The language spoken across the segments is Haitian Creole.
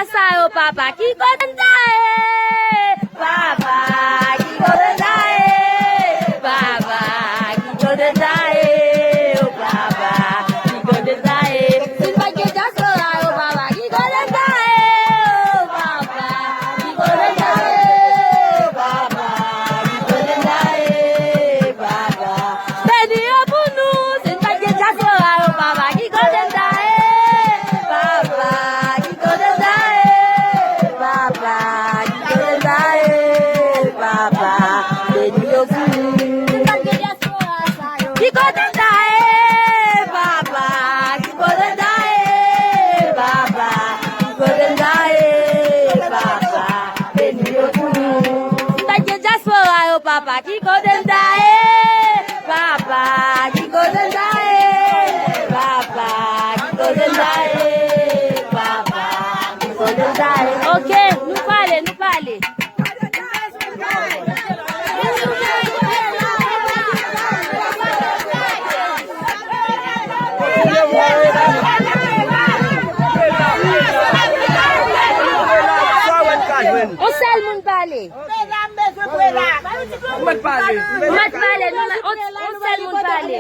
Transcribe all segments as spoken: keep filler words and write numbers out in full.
Sa yo papa, ki kote n ta ye? Papa, ki kote n ta ye? Papa, ki kote n ta ye? O papa, ki kote n ta ye? Si n pa t gen dyaspora yo papa, ki kote n ta ye? O papa, ki kote n ta ye? O papa, ki kote n ta ye? Papa, beni yo pou nou, si n pa t gen dyaspora yo papa, ki kote n ta ye? Papa, ki kote n ta ye? Papa, ki kote n ta ye? Papa, beni yo pou nou. Si n pa t gen dyaspora sa yo, ki kote n ta ye? Papa, ki kote n ta ye? Papa, ki kote n ta ye? Papa, beni yo pou nou. Si n pa t gen dyaspora yo papa, ki kote n ta ye? Papa, ki kote n ta ye? Papa, ki kote n ta ye? Papa, ki kote n ta ye? Ok, nou pale, nou pale. On sèl moun pale. Mwen pale. Mwen pale, nou, on, on sèl moun pale.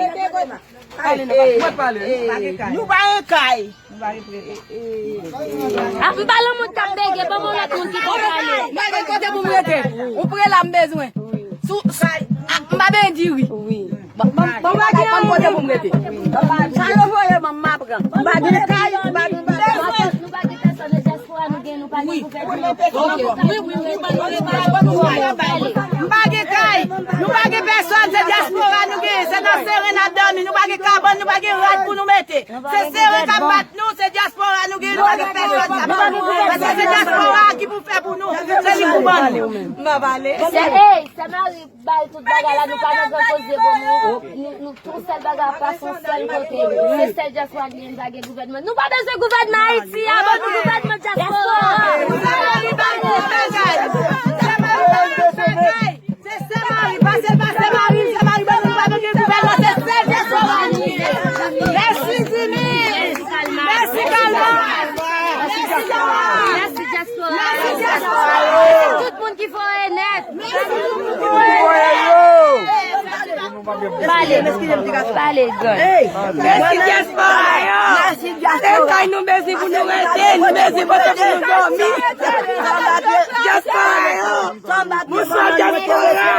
Mwen pale. Nou pa gen kay. Ah, m pa nan moun k ap bege, ban m yon lòt moun ki ka pale. Mwen gen kote pou m rete. Ou pre la m bezwen. Sou, sou, ah, m pa benyen diri. Ban m kote pou m rete. Sa yo voye ban m, m a pran. M pa gen kay, m pa gen bagay. Nou pa gen pèsòn nan dyaspora, nou gen, nou pa gen gouvènman. Ok. Wi, wi, wi, ban nou, ban nou, ban nou. M pa gen kay, nou pa gen pèsòn, se dyaspora nou gen, se nan seren n ap dòmi, nou pa gen kabann, nou pa gen rad pou nou mete. Se seren k ap bat nou, se dyaspora nou gen, nou pa gen pèsòn k ap bat nou. Paske se dyaspora ki pou fè pou nou, se li pou ban nou. M pa pale. Se, ey, se mari. Bay tout bagay la, nou pa nan gran koze bon moun. Nou, nou, tout sèl bagay ap pase yon sèl kote. Se sèl dyaspora ki gen, pa gen gouvènman. Nou pa bezwen gouvènman Ayiti a, ban nou gouvènman dyaspora. Gouvènman li bay nou bagay. Gouvènman li bay nou bagay. Se Sè Mari, pase, pase Mari, Sè Mari, ban nou, nou pa bezwen gouvènman, se sèl dyaspora nou ye. Mèsi Jimmy. Mèsi Kalma. Mèsi Kalma. Mèsi dyaspora. Mèsi dyaspora. Tout moun ki voye nèt. Pale, pale, God. Mèsi dyaspora yo. Se kay nou bezwen pou nou rete, nou bezwen kote pou nou dòmi. Dyaspora yo. Bonswa dyaspora.